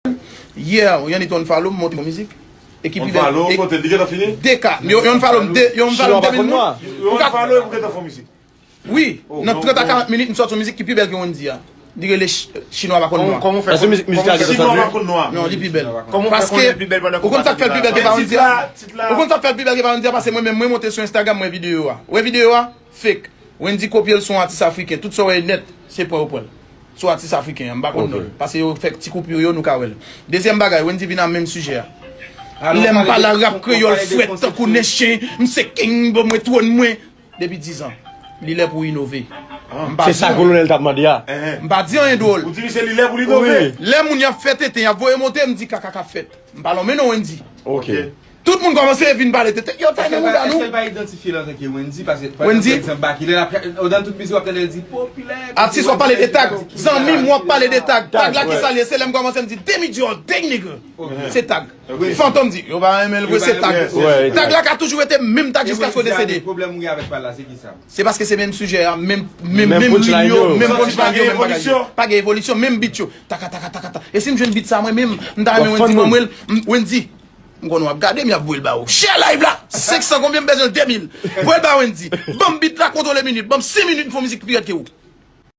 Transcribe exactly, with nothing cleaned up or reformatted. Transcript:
Yè, yon nit yon follow m monte yon mizik. E ki pi bèl. Yon follow, e kote li gentan fini? De K. Yon, yon follow m de, yon follow m de mil moun. Yon follow e pou gentan fè mizik. Wi, nan trant a karant minit, m sòti yon mizik ki pi bèl ke Wendy a. Li rele Ch-, Chinwa pa konn nwa. Kòman w fè Èske mizik, mizik la gentan sòti? Chinwa pa konn nwa. Non, li pi bèl. Kòman w fè konnen li pi bèl pandan ke w pa di? Ou konn sa k fè l pi bèl ke pa Wendy a? Ou konn sa k fè l pi bèl ke pa Wendy a? Paske mwen menm, mwen monte sou Instagram, mwen videyo a. Ou wè videyo a? Fake. Wendy kopye l sou yon atis afriken. Tout sa w wè nèt, se pran yo pran l. Sou atis afriken an, m pa konn non l. Paske yo fè ti koupi yo, nou ka wè l. Dezyèm bagay, Wendy vin a menm sijè a. Lè m pale a rap kreyòl frèt tankou nen chen, m se king, bon mwen twòn mwen. Depi diz an. Li lè pou inove. M pa Se sa di kolonèl t ap mande a. M pa di anyen dwòl. Ou di misye li lè pou l inove. Lè moun y ap fè tenten, y ap voye monte, m di kaka k ap fèt. M pa lonmen non Wendy. Ok. Tout moun kòmanse vin pale tenten. Yo, tay nan mouda nou. Èske l pa idantifye l antanke Wendy? Paske, pa Wendy? Egzanp, Baky, lè l ap, nan tout mizik, w ap tande l di popilè. Atis, w ap pale de Tag. Zanmi m, w ap pale de Tag. Tag la ki sa l ye? Se lè m kòmanse, m di, Demi Dior, ding nigga. Se Tag. Fantom di, yo pa renmen l vre, se Tag. Tag la ka toujou rete menm Tag jiskaske w desede. Pwoblèm ou gen avèk pale la, se ki sa? Se paske se menm sijè a, menm, menm, menm lim yo, menm punchline yo, menm bagay yo. Pa gen evolisyon, menm beat yo. Taka, taka, taka, taka. E si m jwenn beat sa mwen menm, m ta renmen Wendy ban mwen l, m, Wendy. M konnen w ap gade m, y ap voye l ba ou. Share live la. Senk san, konbyen m bezwen l? De mil. Voye l ba Wendy. Ban m beat la, kontwole minit. Ban m sis minit, m fè yon mizik pi rèd ke ou.